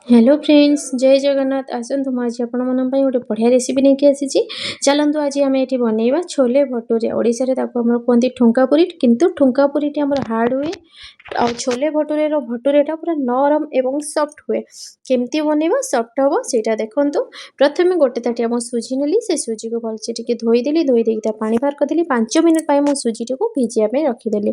Hello friends, ଜୟ ଜଗନ୍ନାଥ। ଆସନ୍ତୁ, ମୁଁ ଆଜି ଆପଣମାନଙ୍କ ପାଇଁ ଗୋଟେ ବଢ଼ିଆ ରେସିପି ନେଇକି ଆସିଛି। ଚାଲନ୍ତୁ, ଆଜି ଆମେ ଏଠି ବନେଇବା ଛୋଲେ ଭଟୁରେ। ଓଡ଼ିଶାରେ ତାକୁ ଆମର କୁହନ୍ତି ଠୁଙ୍କା ପୁରୀ, କିନ୍ତୁ ଠୁଙ୍କା ପୁରୀଟି ଆମର ହାର୍ଡ଼ ହୁଏ ଆଉ ଛୋଲେ ଭଟୁରେର ଭଟୁରେଟା ପୁରା ନରମ ଏବଂ ସଫ୍ଟ ହୁଏ। କେମିତି ବନେଇବା, ସଫ୍ଟ ହେବ, ସେଇଟା ଦେଖନ୍ତୁ। ପ୍ରଥମେ ଗୋଟେ ତାଟିଆ ମୁଁ ସୁଜି ନେଲି। ସେ ସୁଜିକୁ ଭଲସେ ଟିକେ ଧୋଇଦେଲି। ଧୋଇ ଦେଇକି ତା ପାଣି ବାହାର କରିଦେଲି। 5 ମିନିଟ୍ ପାଇଁ ମୁଁ ସୁଜିଟିକୁ ଭିଜିବା ପାଇଁ ରଖିଦେଲି।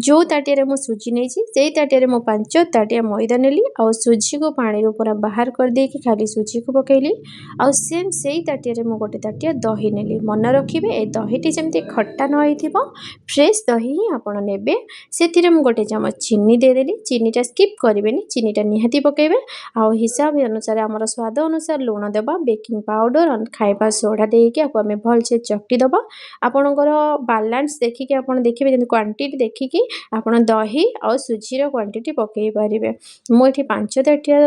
ଯେଉଁ ତାଟିଆରେ ମୁଁ ସୁଜି ନେଇଛି, ସେଇ ତାଟିଆରେ ମୁଁ 5 ତାଟିଆ ମଇଦା ନେଲି ଆଉ ସୁଜିକୁ ପାଣିରୁ ପୁରା ବାହାର କରିଦେଇକି ଖାଲି ସୁଜିକୁ ପକାଇଲି। ଆଉ ସେମ୍ ସେଇ ତାଟିଆରେ ମୁଁ ଗୋଟେ ତାଟିଆ ଦହି ନେଲି। ମନେ ରଖିବେ, ଏ ଦହିଟି ଯେମିତି ଖଟା ନ ହେଇଥିବ, ଫ୍ରେଶ୍ ଦହି ହିଁ ଆପଣ ନେବେ। ସେଥିରେ ମୁଁ ଗୋଟେ ଚାମଚ ଚିନି ଦେଇଦେଲି। ଚିନିଟା ସ୍କିପ୍ କରିବେନି, ଚିନିଟା ନିହାତି ପକାଇବେ। ଆଉ ହିସାବ ଅନୁସାରେ, ଆମର ସ୍ୱାଦ ଅନୁସାରେ ଲୁଣ ଦେବା, ବେକିଂ ପାଉଡ଼ର, ଖାଇବା ସୋଢ଼ା ଦେଇକି ଆକୁ ଆମେ ଭଲସେ ଚକଟି ଦେବା। ଆପଣଙ୍କର ବାଲାନ୍ସ ଦେଖିକି, ଆପଣ ଦେଖିବେ ଯେମିତି କ୍ୱାଣ୍ଟିଟି ଦେଖିକି ଆପଣ ଦହି ଆଉ ସୁଜିର କ୍ୱାଣ୍ଟିଟି ପକାଇ ପାରିବେ। ମୁଁ ଏଠି 5 ତାଟିଆ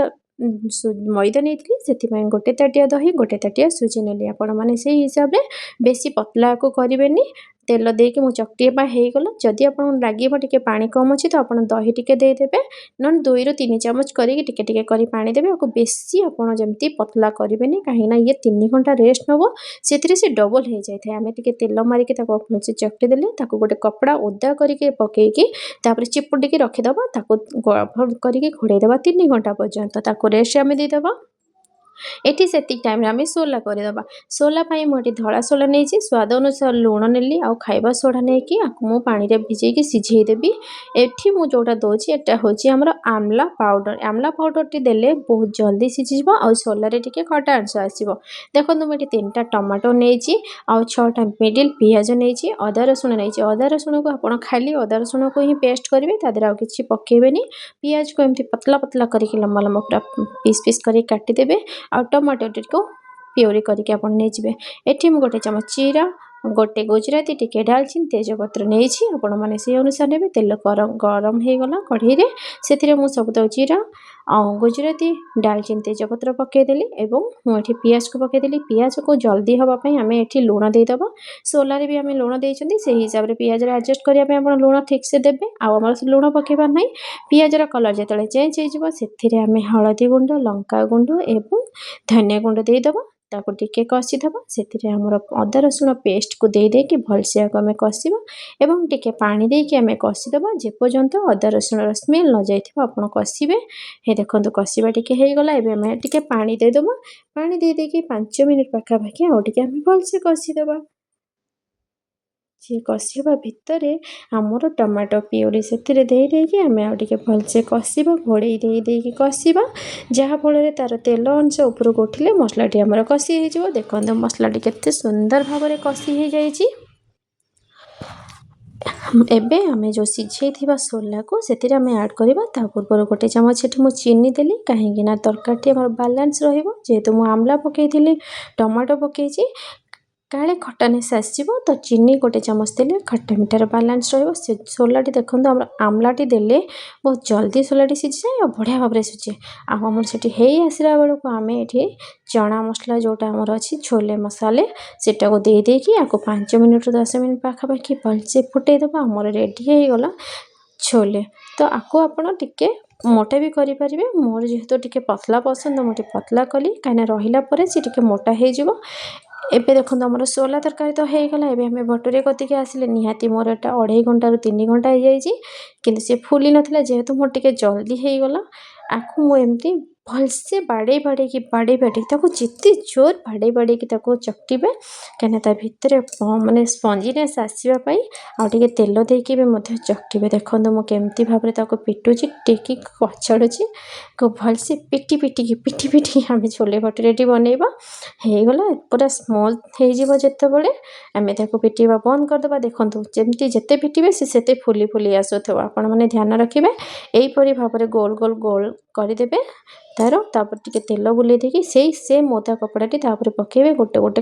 ମଇଦା ନେଇଥିଲି, ସେଥିପାଇଁ ଗୋଟେ ତାଟିଆ ଦହି, ଗୋଟେ ତାଟିଆ ସୁଜି ନେଲି। ଆପଣମାନେ ସେଇ ହିସାବରେ, ବେଶୀ ପତଳାକୁ କରିବେନି। ତେଲ ଦେଇକି ମୁଁ ଚକଟିବା ହେଇଗଲା। ଯଦି ଆପଣଙ୍କୁ ଲାଗିବ ଟିକେ ପାଣି କମ୍ ଅଛି, ତ ଆପଣ ଦହି ଟିକେ ଦେଇଦେବେ, ନହେଲେ 2ରୁ 3 ଚାମଚ କରିକି ଟିକେ ଟିକେ କରି ପାଣି ଦେବେ। ଆକୁ ବେଶୀ ଆପଣ ଯେମିତି ପତଳା କରିବେନି, କାହିଁକିନା ଇଏ 3 ଘଣ୍ଟା ରେଷ୍ଟ ନେବ, ସେଥିରେ ସେ ଡବଲ୍ ହେଇଯାଇଥାଏ। ଆମେ ଟିକେ ତେଲ ମାରିକି ତାକୁ ଭଲସେ ଚକଟି ଦେଲେ, ତାକୁ ଗୋଟେ କପଡ଼ା ଓଦା କରିକି ପକାଇକି ତାପରେ ଚିପୁଡ଼ିକି ରଖିଦେବା। ତାକୁ କଭର୍ କରିକି ଘୋଡ଼େଇ ଦେବା। 3 ଘଣ୍ଟା ପର୍ଯ୍ୟନ୍ତ ତାକୁ ରେଷ୍ଟ ଆମେ ଦେଇଦେବା। ଏଠି ସେତିକି ଟାଇମ୍ରେ ଆମେ ସୋଲା କରିଦେବା। ସୋଲା ପାଇଁ ମୁଁ ଏଠି ଧଳା ସୋଲା ନେଇଛି। ସ୍ୱାଦ ଅନୁସାରେ ଲୁଣ ନେଲି ଆଉ ଖାଇବା ସୋଢ଼ା ନେଇକି ଆକୁ ମୁଁ ପାଣିରେ ଭିଜେଇକି ସିଝେଇ ଦେବି। ଏଠି ମୁଁ ଯେଉଁଟା ଦେଉଛି, ଏଟା ହେଉଛି ଆମର ଆମଲା ପାଉଡ଼ର। ଆମଲା ପାଉଡ଼ରଟି ଦେଲେ ବହୁତ ଜଲ୍ଦି ସିଝିଯିବ ଆଉ ସୋଲାରେ ଟିକେ ଖଟା ଅଂଶ ଆସିବ। ଦେଖନ୍ତୁ, ମୁଁ ଏଠି ତିନିଟା ଟମାଟୋ ନେଇଛି ଆଉ ଛଅଟା ମିଡ଼ିଲ୍ ପିଆଜ ନେଇଛି, ଅଦା ରସୁଣ ନେଇଛି। ଅଦା ରସୁଣକୁ ଆପଣ ଖାଲି ଅଦା ରସୁଣକୁ ହିଁ ପେଷ୍ଟ କରିବେ, ତା ଦେହରେ ଆଉ କିଛି ପକାଇବେନି। ପିଆଜକୁ ଏମିତି ପତଲା ପତଲା କରିକି, ଲମ୍ବା ଲମ୍ବା ପୁରା ପିସ୍ ପିସ୍ କରିକି କାଟିଦେବେ ଆଉ ଟମାଟୋଟିକୁ ପିଉରି କରିକି ଆପଣ ନେଇଯିବେ। ଏଠି ମୁଁ ଗୋଟେ ଚାମଚ ଜିରା, ଗୋଟେ ଗୁଜୁରାତି, ଟିକେ ଡାଲଚିନି, ତେଜପତ୍ର ନେଇଛି। ଆପଣମାନେ ସେଇ ଅନୁସାରେ ନେବେ। ତେଲ ଗରମ ଗରମ ହେଇଗଲା କଢ଼େଇରେ, ସେଥିରେ ମୁଁ ସବୁତକ ଜିରା ଆଉ ଗୁଜୁରାତି, ଡାଲଚିନି, ତେଜପତ୍ର ପକାଇଦେଲି ଏବଂ ମୁଁ ଏଠି ପିଆଜକୁ ପକାଇଦେଲି। ପିଆଜକୁ ଜଲ୍ଦି ହେବା ପାଇଁ ଆମେ ଏଠି ଲୁଣ ଦେଇଦେବା। ସୋଲାରେ ବି ଆମେ ଲୁଣ ଦେଇଛନ୍ତି, ସେଇ ହିସାବରେ ପିଆଜରେ ଆଡ଼ଜଷ୍ଟ କରିବା ପାଇଁ ଆପଣ ଲୁଣ ଠିକ୍ସେ ଦେବେ। ଆଉ ଆମର ଲୁଣ ପକାଇବାର ନାହିଁ। ପିଆଜର କଲର୍ ଯେତେବେଳେ ଚେଞ୍ଜ ହେଇଯିବ, ସେଥିରେ ଆମେ ହଳଦୀ ଗୁଣ୍ଡ, ଲଙ୍କା ଗୁଣ୍ଡ ଏବଂ ଧନିଆ ଗୁଣ୍ଡ ଦେଇଦେବା। ତାକୁ ଟିକେ କଷିଦେବା। ସେଥିରେ ଆମର ଅଦା ରସୁଣ ପେଷ୍ଟକୁ ଦେଇ ଦେଇକି ଭଲସେ ଆକୁ ଆମେ କଷିବା ଏବଂ ଟିକେ ପାଣି ଦେଇକି ଆମେ କଷିଦେବା। ଯେପର୍ଯ୍ୟନ୍ତ ଅଦା ରସୁଣର ସ୍ମେଲ୍ ନ ଯାଇଥିବ, ଆପଣ କଷିବେ। ହେ ଦେଖନ୍ତୁ, କଷିବା ଟିକେ ହେଇଗଲା। ଏବେ ଆମେ ଟିକେ ପାଣି ଦେଇଦେବା। ପାଣି ଦେଇ ଦେଇକି 5 ମିନିଟ୍ ପାଖାପାଖି ଆଉ ଟିକେ ଆମେ ଭଲସେ କଷିଦେବା। ସିଏ କଷିବା ଭିତରେ ଆମର ଟମାଟୋ ପିଉରି ସେଥିରେ ଦେଇ ଦେଇକି ଆମେ ଆଉ ଟିକେ ଭଲସେ କଷିବା। ଘୋଡ଼େଇ ଦେଇ ଦେଇକି କଷିବା, ଯାହାଫଳରେ ତା'ର ତେଲ ଅଂଶ ଉପରକୁ ଉଠିଲେ ମସଲାଟି ଆମର କଷି ହେଇଯିବ। ଦେଖନ୍ତୁ, ମସଲାଟି କେତେ ସୁନ୍ଦର ଭାବରେ କଷି ହେଇଯାଇଛି। ଏବେ ଆମେ ଯେଉଁ ସିଝେଇଥିବା ସୋଲାକୁ ସେଥିରେ ଆମେ ଆଡ଼୍ କରିବା। ତା ପୂର୍ବରୁ ଗୋଟେ ଚାମଚ ସେଠି ମୁଁ ଚିନି ଦେଲି, କାହିଁକିନା ତରକାରୀଟି ଆମର ବାଲାନ୍ସ ରହିବ। ଯେହେତୁ ମୁଁ ଆମ୍ଲା ପକାଇଥିଲି, ଟମାଟୋ ପକାଇଛି, କାଳେ ଖଟାନେସ୍ ଆସିଯିବ, ତ ଚିନି ଗୋଟେ ଚାମଚ ଦେଲେ ଖଟା ମିଠାର ବାଲାନ୍ସ ରହିବ। ସେ ସୋଲାଟି ଦେଖନ୍ତୁ, ଆମର ଆମ୍ଲାଟି ଦେଲେ ବହୁତ ଜଲ୍ଦି ସୋଲାଟି ସିଝିଯାଏ ଆଉ ବଢ଼ିଆ ଭାବରେ ସିଝେ। ଆଉ ଆମର ସେଠି ହେଇ ଆସିଲା ବେଳକୁ ଆମେ ଏଠି ଚଣା ମସଲା, ଯେଉଁଟା ଆମର ଅଛି ଛୋଲେ ମସାଲେ, ସେଟାକୁ ଦେଇ ଦେଇକି ଆକୁ 5 ମିନିଟ୍ରୁ 10 ମିନିଟ୍ ପାଖାପାଖି ଭଲସେ ଫୁଟେଇ ଦେବା। ଆମର ରେଡ଼ି ହେଇଗଲା ଛୋଲେ। ତ ଆକୁ ଆପଣ ଟିକେ ମୋଟା ବି କରିପାରିବେ। ମୋର ଯେହେତୁ ଟିକେ ପତଲା ପସନ୍ଦ, ମୁଁ ଟିକେ ପତଲା କଲି, କାହିଁକିନା ରହିଲା ପରେ ସେ ଟିକେ ମୋଟା ହେଇଯିବ। ଏବେ ଦେଖନ୍ତୁ, ଆମର ସୋଲା ତରକାରୀ ତ ହେଇଗଲା। ଏବେ ଆମେ ଭଟୁରେ କତିକି ଆସିଲେ। ନିହାତି ମୋର ଏଇଟା ଅଢ଼େଇ ଘଣ୍ଟାରୁ 3 ଘଣ୍ଟା ହେଇଯାଇଛି, କିନ୍ତୁ ସେ ଫୁଲି ନଥିଲା। ଯେହେତୁ ମୋର ଟିକେ ଜଲ୍ଦି ହେଇଗଲା, ଆକୁ ମୁଁ ଏମିତି ଭଲସେ ବାଡ଼େଇ ବାଡ଼େଇକି, ବାଡ଼େଇ ବାଡ଼େଇକି, ତାକୁ ଯେତେ ଜୋର ବାଡ଼େଇ ବାଡ଼େଇକି ତାକୁ ଚକଟିବେ, କାହିଁକିନା ତା ଭିତରେ ମାନେ ସ୍ପଞ୍ଜିନେସ୍ ଆସିବା ପାଇଁ ଆଉ ଟିକେ ତେଲ ଦେଇକି ବି ମଧ୍ୟ ଚକଟିବେ। ଦେଖନ୍ତୁ, ମୁଁ କେମିତି ଭାବରେ ତାକୁ ପିଟୁଛି, ଟେକିକି କଚାଡ଼ୁଛି। ଭଲସେ ପିଟି ପିଟିକି, ପିଟି ପିଟିକି ଆମେ ଛୋଲେ ଭଟୁରେଟି ବନେଇବା। ହେଇଗଲା, ପୁରା ସ୍ମୁଥ୍ ହେଇଯିବ ଯେତେବେଳେ, ଆମେ ତାକୁ ପିଟିବା ବନ୍ଦ କରିଦେବା। ଦେଖନ୍ତୁ, ଯେମିତି ଯେତେ ପିଟିବେ, ସେ ସେତେ ଫୁଲି ଫୁଲି ଆସୁଥିବ। ଆପଣମାନେ ଧ୍ୟାନ ରଖିବେ। ଏହିପରି ଭାବରେ ଗୋଲ ଗୋଲ ଗୋଲ କରିଦେବେ ତାର। ତାପରେ ଟିକେ ତେଲ ବୁଲେଇ ଦେଇକି ସେଇ ସେମ୍ ଓଦା କପଡ଼ାଟି ତା ଉପରେ ପକାଇବେ। ଗୋଟେ ଗୋଟେ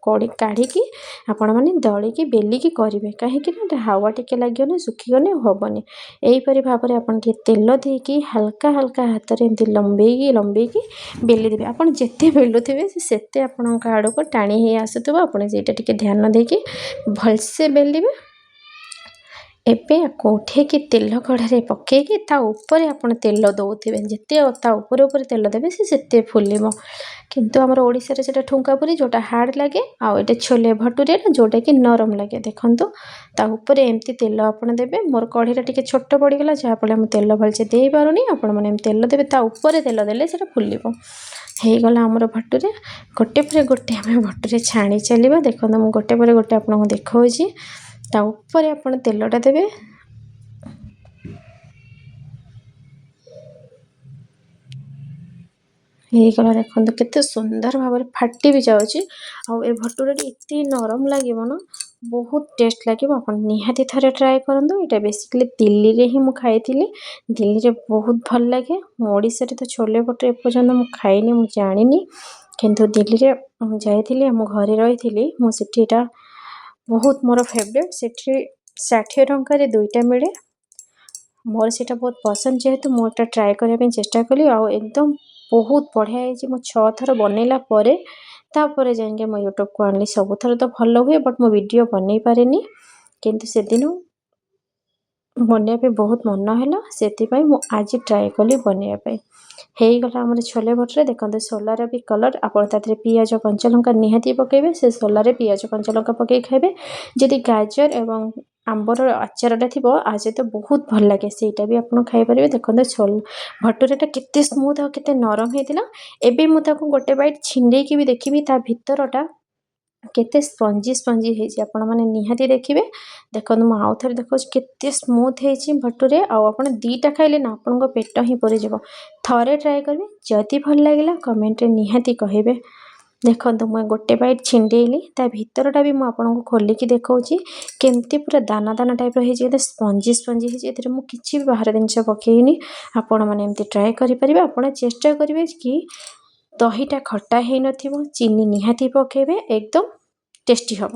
ଖୋଲି କାଢ଼ିକି ଆପଣମାନେ ଦଳିକି ବେଲିକି କରିବେ, କାହିଁକି ନା ଏଟା ହାୱା ଟିକେ ଲାଗିଗଲେ, ଶୁଖିଗଲେ ହେବନି। ଏହିପରି ଭାବରେ ଆପଣ ଟିକେ ତେଲ ଦେଇକି ହାଲକା ହାଲକା ହାତରେ ଏମିତି ଲମ୍ବେଇକି ଲମ୍ବେଇକି ବେଲି ଦେବେ। ଆପଣ ଯେତେ ବେଲୁଥିବେ, ସେ ସେତେ ଆପଣଙ୍କ ଆଡ଼କୁ ଟାଣି ହେଇ ଆସୁଥିବ। ଆପଣ ସେଇଟା ଟିକେ ଧ୍ୟାନ ଦେଇକି ଭଲସେ ବେଲିବେ। ଏବେ ଆକୁ ଉଠେଇକି ତେଲ କଢ଼ାରେ ପକାଇକି ତା ଉପରେ ଆପଣ ତେଲ ଦେଉଥିବେ। ଯେତେ ତା ଉପରେ ଉପରେ ତେଲ ଦେବେ, ସେ ସେତେ ଫୁଲିବ। କିନ୍ତୁ ଆମର ଓଡ଼ିଶାରେ ସେଇଟା ଠୁଙ୍କା ପୁରୀ, ଯେଉଁଟା ହାର୍ଡ଼ ଲାଗେ, ଆଉ ଏଇଟା ଛୋଲେ ଭଟୁରେଟା, ଯେଉଁଟାକି ନରମ ଲାଗେ। ଦେଖନ୍ତୁ, ତା ଉପରେ ଏମିତି ତେଲ ଆପଣ ଦେବେ। ମୋର କଢ଼େଇଟା ଟିକେ ଛୋଟ ପଡ଼ିଗଲା, ଯାହାଫଳରେ ମୁଁ ତେଲ ଭଲସେ ଦେଇପାରୁନି। ଆପଣମାନେ ଏମିତି ତେଲ ଦେବେ। ତା ଉପରେ ତେଲ ଦେଲେ ସେଇଟା ଫୁଲିବ। ହେଇଗଲା ଆମର ଭଟୁରେ। ଗୋଟେ ପରେ ଗୋଟେ ଆମେ ଭଟୁରେ ଛାଣି ଚାଲିବା। ଦେଖନ୍ତୁ, ମୁଁ ଗୋଟେ ପରେ ଗୋଟେ ଆପଣଙ୍କୁ ଦେଖାଉଛି। ତା ଉପରେ ଆପଣ ତେଲଟା ଦେବେ। ହେଇଗଲା। ଦେଖନ୍ତୁ, କେତେ ସୁନ୍ଦର ଭାବରେ ଫାଟି ବି ଯାଉଛି। ଆଉ ଏ ଭଟୁରାଟି ଏତେ ନରମ ଲାଗିବ ନା, ବହୁତ ଟେଷ୍ଟ ଲାଗିବ। ଆପଣ ନିହାତି ଥରେ ଟ୍ରାଏ କରନ୍ତୁ। ଏଇଟା ବେସିକାଲି ଦିଲ୍ଲୀରେ ହିଁ ମୁଁ ଖାଇଥିଲି। ଦିଲ୍ଲୀରେ ବହୁତ ଭଲ ଲାଗେ। ମୁଁ ଓଡ଼ିଶାରେ ତ ଛୋଲେ ଭଟୁରେ ଏପର୍ଯ୍ୟନ୍ତ ମୁଁ ଖାଇନି, ମୁଁ ଜାଣିନି। କିନ୍ତୁ ଦିଲ୍ଲୀରେ ମୁଁ ଯାଇଥିଲି, ଆମ ଘରେ ରହିଥିଲି ମୁଁ ସେଠି, ଏଇଟା ବହୁତ ମୋର ଫେଭରେଟ୍। ସେଠି 60 ଟଙ୍କାରେ ଦୁଇଟା ମିଳେ। ମୋର ସେଇଟା ବହୁତ ପସନ୍ଦ ଯେହେତୁ, ମୁଁ ଏଇଟା ଟ୍ରାଏ କରିବା ପାଇଁ ଚେଷ୍ଟା କଲି ଆଉ ଏକଦମ ବହୁତ ବଢ଼ିଆ ହେଇଛି। ମୁଁ 6 ଥର ବନେଇଲା ପରେ ତାପରେ ଯାଇକି ମୁଁ ୟୁଟ୍ୟୁବକୁ ଆଣିଲି। ସବୁଥର ତ ଭଲ ହୁଏ, ବଟ୍ ମୁଁ ଭିଡ଼ିଓ ବନେଇ ପାରେନି। କିନ୍ତୁ ସେଦିନ ବନେଇବା ପାଇଁ ବହୁତ ମନ ହେଲା, ସେଥିପାଇଁ ମୁଁ ଆଜି ଟ୍ରାଏ କଲି ବନେଇବା ପାଇଁ। ହେଇଗଲା ଆମର ଛୋଲେ ଭଟୁରେ। ଦେଖନ୍ତୁ, ସୋଲାର ବି କଲର୍। ଆପଣ ତା ଦେହରେ ପିଆଜ, କଞ୍ଚାଲଙ୍କା ନିହାତି ପକାଇବେ। ସେ ସୋଲାରେ ପିଆଜ, କଞ୍ଚାଲଙ୍କା ପକାଇ ଖାଇବେ। ଯଦି ଗାଜର ଏବଂ ଆମ୍ବର ଆଚାରଟା ଥିବ, ଆ ସହିତ ବହୁତ ଭଲ ଲାଗେ, ସେଇଟା ବି ଆପଣ ଖାଇପାରିବେ। ଦେଖନ୍ତୁ, ଛୋଲେ ଭଟୁରେଟା କେତେ ସ୍ମୁଥ୍ ଆଉ କେତେ ନରମ ହେଇଥିଲା। ଏବେ ମୁଁ ତାକୁ ଗୋଟେ ବାଇଟ୍ ଛିଣ୍ଡେଇକି ବି ଦେଖିବି, ତା ଭିତରଟା କେତେ ସ୍ପଞ୍ଜି ସ୍ପଞ୍ଜି ହେଇଛି। ଆପଣମାନେ ନିହାତି ଦେଖିବେ। ଦେଖନ୍ତୁ, ମୁଁ ଆଉ ଥରେ ଦେଖାଉଛି କେତେ ସ୍ମୁଥ୍ ହେଇଛି ଭଟୁରେ। ଆଉ ଆପଣ ଦୁଇଟା ଖାଇଲେ ନା, ଆପଣଙ୍କ ପେଟ ହିଁ ପୁରିଯିବ। ଥରେ ଟ୍ରାଏ କରିବେ। ଯଦି ଭଲ ଲାଗିଲା, କମେଣ୍ଟରେ ନିହାତି କହିବେ। ଦେଖନ୍ତୁ, ମୁଁ ଗୋଟେ ବାଇଟ୍ ଛିଣ୍ଡେଇଲି। ତା ଭିତରଟା ବି ମୁଁ ଆପଣଙ୍କୁ ଖୋଲିକି ଦେଖାଉଛି, କେମିତି ପୁରା ଦାନା ଦାନା ଟାଇପ୍ର ହେଇଛି, କେତେ ସ୍ପଞ୍ଜି ସ୍ପଞ୍ଜି ହେଇଛି। ଏଥିରେ ମୁଁ କିଛି ବି ବାହାର ଜିନିଷ ପକାଇନି। ଆପଣମାନେ ଏମିତି ଟ୍ରାଏ କରିପାରିବେ। ଆପଣ ଚେଷ୍ଟା କରିବେ କି ଦହିଟା ଖଟା ହେଇନଥିବ, ଚିନି ନିହାତି ପକାଇବେ, ଏକଦମ ଟେଷ୍ଟି ହେବ।